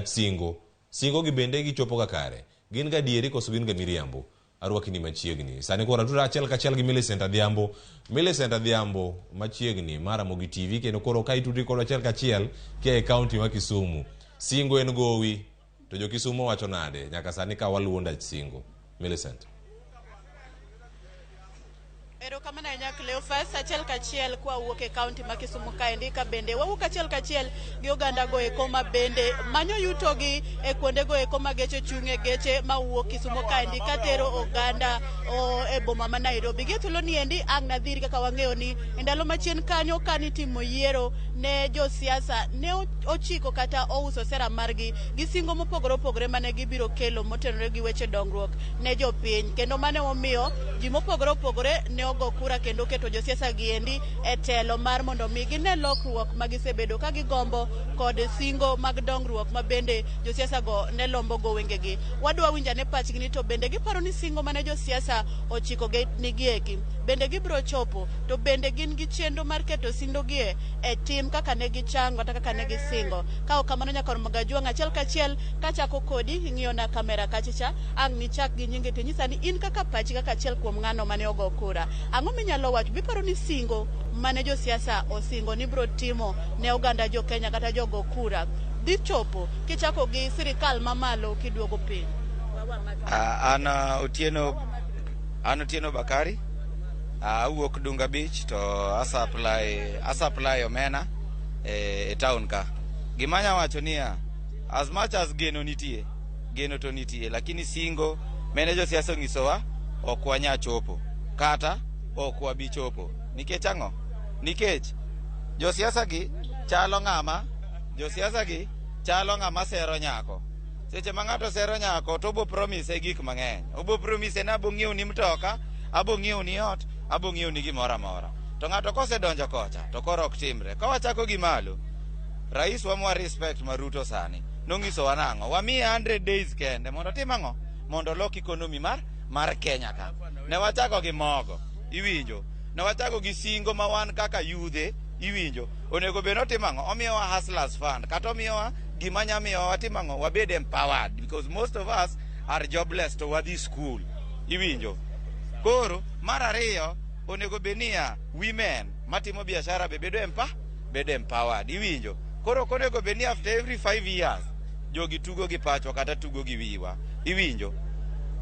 Singo. Singo gi bende gichopo ga kare. Gin ga adieri koso gin ga miriambo? Arwaki ni machiegni. Sani koro atuda achiel kachiel gi Millicent Adhiambo. Millicent Adhiambo machiegni mar Ramogi TV kendo koro ka itudri kodwa achiel kachiel kia e kaunti ma Kisumu. Singo en gowi. To jo Kisumu wacho nade? Nyaka sani ka waluwo ndach singo. Millicent. Erokamano ahinya Cleophas, achiel kachiel kwa wuok e kaunti ma Kisumu kaendi ka bende wawuok achiel kachiel gi oganda go eko ma bende manyo yutogi e kuonde go eko ma geche chung' e geche mawuok Kisumu kaendi katero oganda o, e boma ma Nairobi. Gi e thuolo ni endi ang' nadhiri kaka wang'eyo ni e ndalo machien kanyo kanitimo yiero ne josiasa ne ochiko kata ouso sera margi gi singo mopogore opogore mane gibiro kelo motenore gi weche dongruok ne jopiny kendo mane omiyo ji mopogore opogore ne ogo kura kendo keto josiasa gi endi e telo mar mondo mi gine lokruok ma gisebedo ka gigombo kod singo mag dongruok ma bende josiasa go ne lombo go wengegi. Wadwa winjo ane pachgi ni to bende giparo ni singo mane josiasa ochiko nigi eki bende gibiro chopo to bende gin gi chenro mar keto singo gi e tim kaka ne gichango kata kaka ne gisingo. Ka ok kamano nyakor Magajuang' achiel kachiel kachako kodi ing'iyo na kamera kachicha ang' nichak gi nyinge to inyisa ni in kaka pachi kaka achiel kuom ng'ano mane ogo kura. Ang'o minyalo wacho? Biparo ni singo mane josiasa osingo ni biro timo ne oganda jo Kenya kata jogo kura dhi chopo kichako gi sirikal mamalo kiduogo piny? An Otieno, an Otieno Bakari. Awuok Dunga Beach to a supply omena e town ka. Gima anya wacho niya, as much as geno nitie, geno to nitie, lakini singo mene josiasa onyisowa ok wanya chopo kata ok wabi chopo. Nikech ang'o? Nikech josiasa gi chalo ng'ama josiasa gi chalo ng'ama sero nyako. Seche ma ng'ato sero nyako to obo promise gik mang'eny. Obo promise ni abo ng'iew ni mtoka, abo ng'iew ni ot, abo ng'iew ni gimoro amora. To ng'ato kosedonjo kocha to koro ok timre. Ka wachako gi malo, rais wa mwa respect ma Ruto sani nong'isowa nang'o? Wamiye 100 days kende mondo otim ang'o? Mondo olok economy mar Kenya ka. Ne wachako gi mogo, iwinjo. Ne wachako gi singo ma wan kaka yudhe, iwinjo. Onego bed notimo ang'o? Omiyowa hustlers fund kata omiyowa gima nya miyowa watimo ang'o? Wabed empowered because most of us are jobless to wadhi school. Iwinjo. Koro mar ariyo onego bed niya women matimo biashara be bedo empowered. Iwinjo. Koro ok onego bed ni after every 5 years jogi tugo gi pachwa kata tugo gi wiwa. Iwinjo.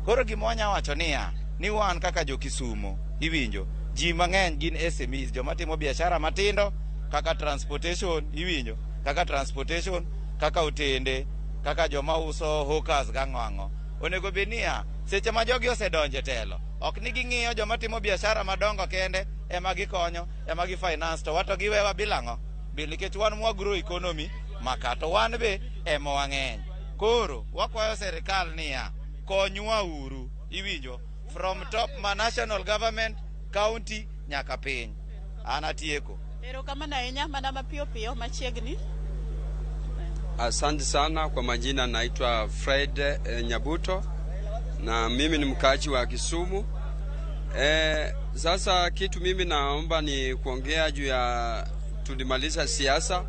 Koro gima wanya wacho niya ni wan kaka jo Kisumo, iwinjo, ji mang'eny gin SMEs, joma timo biashara matindo kaka transportation, iwinjo, kaka transportation, kaka otende, kaka joma uso hawkers gang'o ang'o. Onego bed niya, seche ma jogi osedonjo e telo, ok ni ging'iyo joma timo biashara madongo kende ema gikonyo, ema gi finance, to wato giwewa bilang'o? Bil nikech wan mwa grow economy maka to wan be ema wang'eny. Koro wakwayo sirikal niya, konywa uru, iwinjo, from top ma national government, county nyaka piny. An atieko. Erokamano ahinya mana mapiyo piyo machiegni. Asante sana kwa majina, naitwa Fred Nyabuto na mimi ni mkaaji wa Kisumu. Sasa kitu mimi naomba ni kuongea juu ya tulimaliza siasa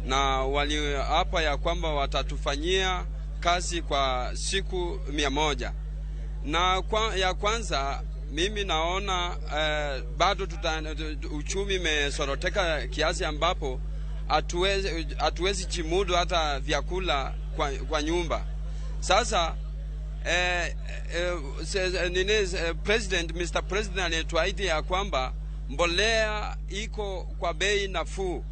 na waliapa ya kwamba watatufanyia kazi kwa siku 100 na ya kwanza mimi naona bado uchumi imesoroteka kiasi ambapo hatuwezi jimudu hata vyakula kwa nyumba. Sasa nini, President, Mr. President alituahidi ya kwamba mbolea iko kwa bei nafuu,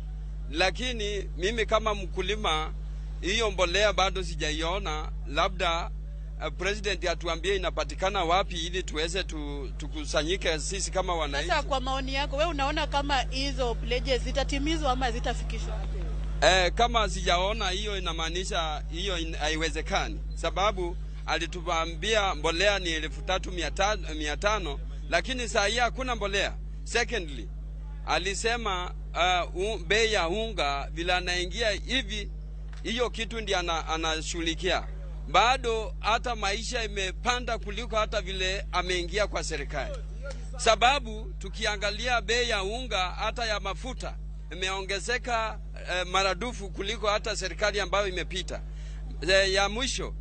lakini mimi kama mkulima hiyo mbolea bado sijaiona. Labda president atuambie inapatikana wapi ili tuweze tukusanyike sisi kama wananchi. Sasa kwa maoni yako, we unaona kama hizo pledges zitatimizwa ama zitafikishwa? Kama sijaona hiyo inamaanisha hiyo haiwezekani, sababu alituambia mbolea ni 3,500, lakini saa hii hakuna mbolea. Secondly, alisema bei ya unga vile anaingia hivi, hiyo kitu ndiyo anashughulikia. Bado hata maisha imepanda kuliko hata vile ameingia kwa serikali, sababu tukiangalia bei ya unga hata ya mafuta imeongezeka maradufu kuliko hata serikali ambayo imepita. Ya mwisho,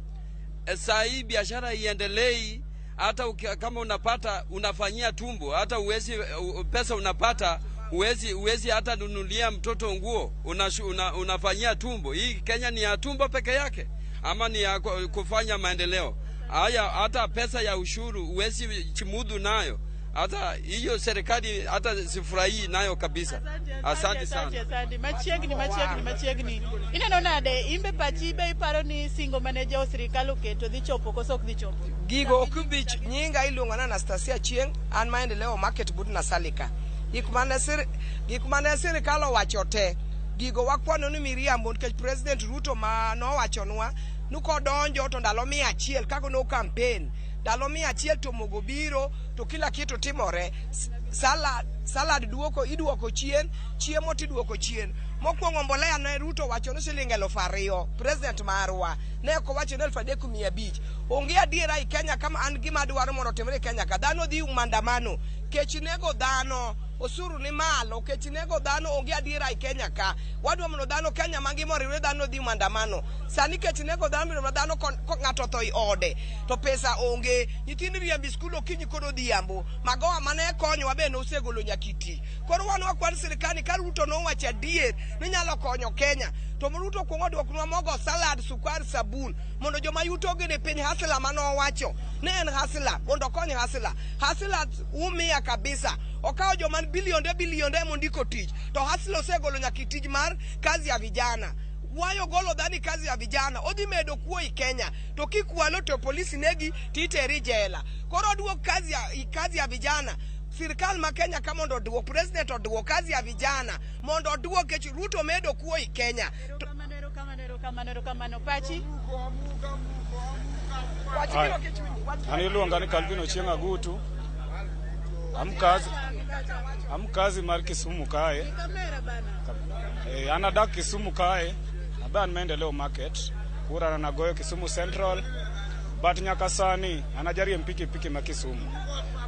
saa hii biashara iendelei, hata kama unapata unafanyia tumbo, hata uwezi pesa unapata uwezi hata nunulia mtoto nguo, unafanyia tumbo. Hii Kenya ni ya tumbo peke yake ama ni ya kufanya maendeleo? Haya, hata pesa ya ushuru uwezi chimudu nayo. Hata hiyo serikali hata sifurahii nayo kabisa. Asante sana. Asante. Machiegni, machiegni, machiegni. Ineno nade imbe pachi be iparo ni singo mane jo sirikal oketo dhi chopo koso ok dhi chopo? Gigo ok bi. Nyinga iluongo na Anastasia Chieng, an Maendeleo Market but Nasalika. Gik mane sirikal owacho te, gigo wakwano ni miriambo, nikech President Ruto ma nowachonwa ni kodonjo to ndalo 100 kaka no campaign ndalo 100 to mogo biro to kila kitu timore. Salad duoko iduoko chien, chiemo tiduoko chien. Mokwongo mbolea ne Ruto wacho ni siling 2,000. President marwa ne ok owacho ni 3,500. Onge adiera i Kenya. Kama an gima dwaro mondo otimre e Kenya ka, dhano dhi maandamano, kech nego dhano, osuru ni malo, kech nego dhano. Onge adiera i Kenya ka. Wadwa mondo dhano Kenya mangima oriwre, dhano dhi maandamano sani. Kech nego dhano, bedo dhano ko ng'ato otho i ode to pesa onge, nyithindo riembi skul okinyi kod odhiambo. Magoha mane konyowa be nosegolo nyaka iti. Koro wan wakwan sirikal ni ka Ruto nowacho adier ni nyalo konyo Kenya, to Ruto kuong oduoknwa mogo, salad, sukar, sabun, mondo joma yutogi ni piny. Hustler manowacho ne en hustler, mondo okony hustler. Hustler umia kabisa. Okawo joma bilionde bilionde mondiko tich, to hustler osegolo nyaka tij mar kazi ya vijana. Wayo golo dhani kazi ya vijana odhi medo kuo i Kenya, to kikwalo to polisi negi titeri jela. Koro oduok kazi ya vijana. Sirikal ma Kenya ka mondo oduok, president oduok kazi ya vijana mondo oduok kech Ruto medo kuo i Kenya. Erokamano, erokamano, erokamano, erokamano. Pachi? Wach Haya. biro kech winji, An iluonga ni Calvin Ochieng' Agutu. Amkazi mar Kisumu kae. Kamera bana. An adak Kisumu kae. Abe an Maendeleo Market. Kura na nagoyo Kisumu Central. But nyaka sani an ajariemb pikipiki ma Kisumu.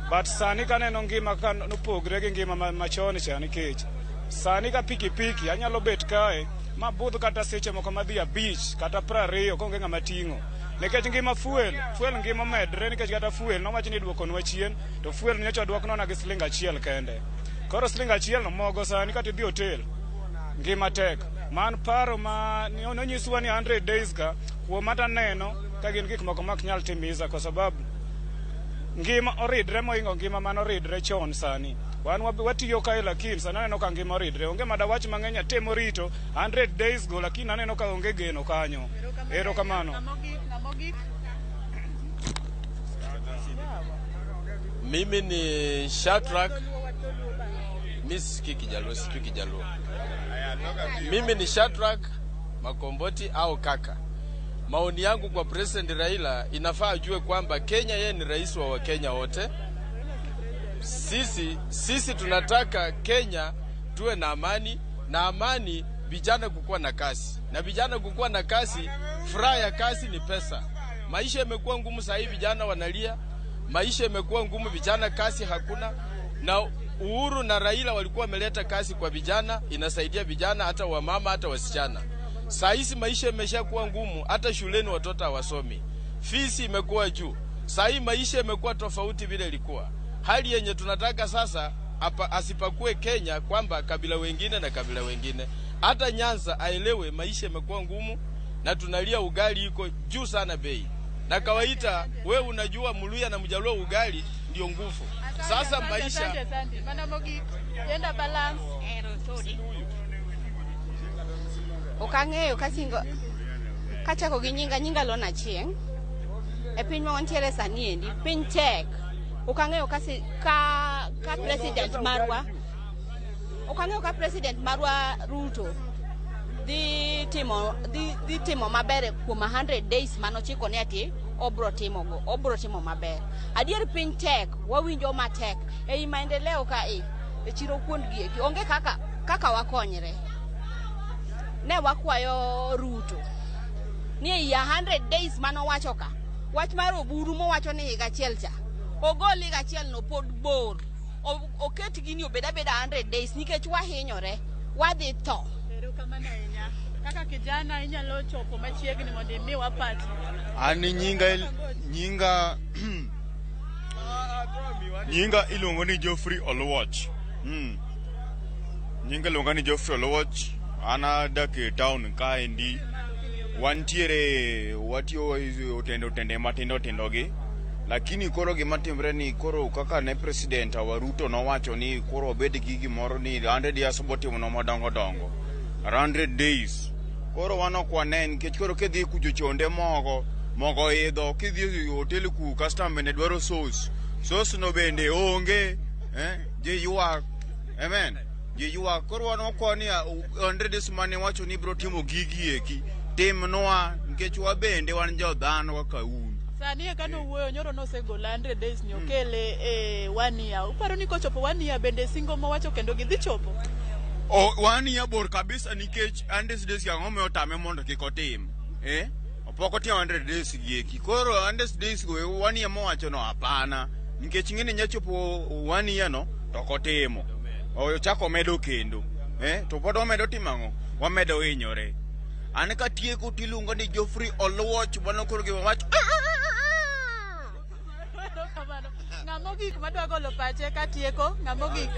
But sani kaneno ngima ka nopogre gi ngima machon cha, nikech sani ka pikipiki anyalo bet kae mabudh kata seche moko madhi 5 kata 20 konge ng'ama ting'o, nikech ngima fuel ngima omedre, nikech kata fuel nowach ni iduokonwa chien, to fuel nyocha oduoknwa gi siling 1 kende. Koro siling 1 no mogo sani kata idhi hotel ngima tek. Man paro ma nonyiswa ni 100 days ka kuom ata neno ka gin gik moko mak nyal timiza, kwa sababu ngima oridre mohingo ngima manoridre chon. Sani wan watiyo kae, lakini sani aneno ka ngima oridre. Onge madawach mang'eny, atemo rito 100 days go, lakini aneno ka onge geno kanyo. Erokamano. Ng'ama ogik? Mimi ni Shadrack. Mi sikii Kijaluo, sijui Kijaluo. Mimi ni Shadrack Makomboti au Kaka. Maoni yangu kwa President Raila, inafaa ajue kwamba Kenya, yeye ni rais wa Wakenya wote. Sisi tunataka Kenya tuwe na amani, na amani vijana kukuwa na kazi, na vijana kukuwa na kazi, furaha ya kazi ni pesa. Maisha imekuwa ngumu sasa hivi, vijana wanalia, maisha imekuwa ngumu, vijana kazi hakuna, na Uhuru na Raila walikuwa wameleta kazi kwa vijana, inasaidia vijana, hata wamama, hata wasichana. Saa hizi maisha imeshakuwa ngumu, hata shuleni watoto hawasomi, fees imekuwa juu. Saa hii maisha imekuwa tofauti vile ilikuwa. Hali yenye tunataka sasa apa, asipakue Kenya kwamba kabila wengine na kabila wengine. Hata Nyanza aelewe maisha imekuwa ngumu na tunalia ugali iko juu sana bei. Na kawaida we unajua Mluya na Mjaluo ugali ndio nguvu. Sasa Asante, maisha asante, asante. Mana mogik. Gender balance. Ero todi. Ok ang'eyo kasingo kachako gi nyinga, nyinga Lona Chieng'. E piny ma wantiere sani endi, piny tek. Ok ang'eyo ka president marwa, ok ang'eyo ka president marwa Ruto dhi timo maber kuom 100 days manochiko ni ati obro timo go, obro timo maber. Adier piny tek, wawinjo matek. Ei maendeleo ka e chiro kuond gi eki onge kaka wakonyre. Ne wakwayo Ruto ni ei 100 days manowacho ka wach mar oburu mowacho ni higa achiel cha ogol, higa achiel no pod bor. Oket gini obed abeda 100 days nikech wahinyore, wadhi tho. Erokamano ahinya. Kaka kijana inyalo chopo machiegni mondo imiwa pachi. An nyinga nyinga nyinga iluongo ni Geoffrey Oluoch. Nyinga iluonga ni Geoffrey Oluoch. An adak e town kaendi. Wantiere watiyo otende otende matindo tindo gi. Lakini koro gima timre ni koro kaka ne president wa Ruto nowacho ni koro obed gi gimoro ni 100 years obotimonwa madongo dongo. 100 days. Koro wan ok wanen nikech koro kidhi kucho chonde mogo mogo idho kidhi e hotel ku customer bende dwaro sauce sauce no bende onge ji ywak amen ji ywak koro wan wakwayo ni 100 days mane wacho ni ibiro timo gigi eki timnwa nikech wabende wan jodhano kaka un. Sani eka nowuoyo nyoro nosegolo 100 days ni okele e one year. Uparo ni kochopo one year bende singo mowacho kendo gidhi chopo? O, one year bor kabisa nikech 100 days gi ang'o otame mondo kik otim pok otimo 100 days gi eki koro 100 days go one year mowacho no hapana nikech ing'eni nya chopo one year no to ok otimo ochako omedo kendo to pod wamedo timo ang'o wamedo hinyore an katieko tiluongo ni Geoffrey Oluoch mano koro gima wach Erokamano. Ng'ama ogik madwa golo pache katieko, ng'ama ogik.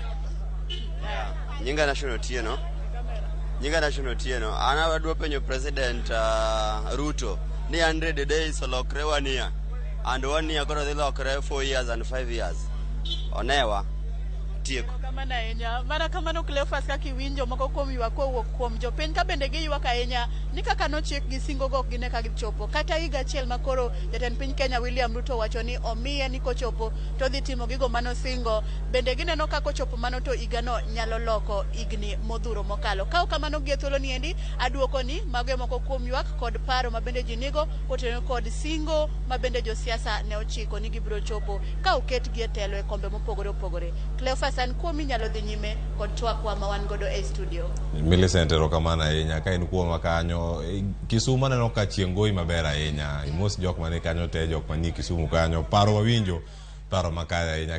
Nyinga Nation Otieno. Nyinga Nation Otieno. An adwa penjo President Ruto ni 100 days olokre one year and one year koro dhi lokre 4 years and 5 years. Onewa. Tieko. Kamano ahinya. Mana kamano Cleophas kaka iwinjo moko kuom ywak kowuok kuom jopiny ka bende giywak ahinya ni kaka nochik gi singo go ok gine ka gichopo. Kata higa achiel ma koro jatend piny Kenya William Ruto wacho ni omiye ni kochopo to odhi timo gigo manosingo. Bende gineno ka kochopo mano to higano nyalo loko higni modhuro mokalo. Ka ok kamano gi e thuolo ni endi aduoko ni mago e moko kuom ywak kod paro ma bende ji nigo kotenore kod singo ma bende josiasa ne ochiko ni gibiro chopo ka oketgi e telo e kombe mopogore opogore. Cleophas an kuomi nyalo dhi nyime kod twakwa ma wan godo e studio. Millicent erokamano ahinya ka in kuoma kanyo Kisumu aneno ka chieng' goyi maber ahinya imos jok mani kanyo te jok manie Kisumu kanyo paro wawinjo paro makare ahinya.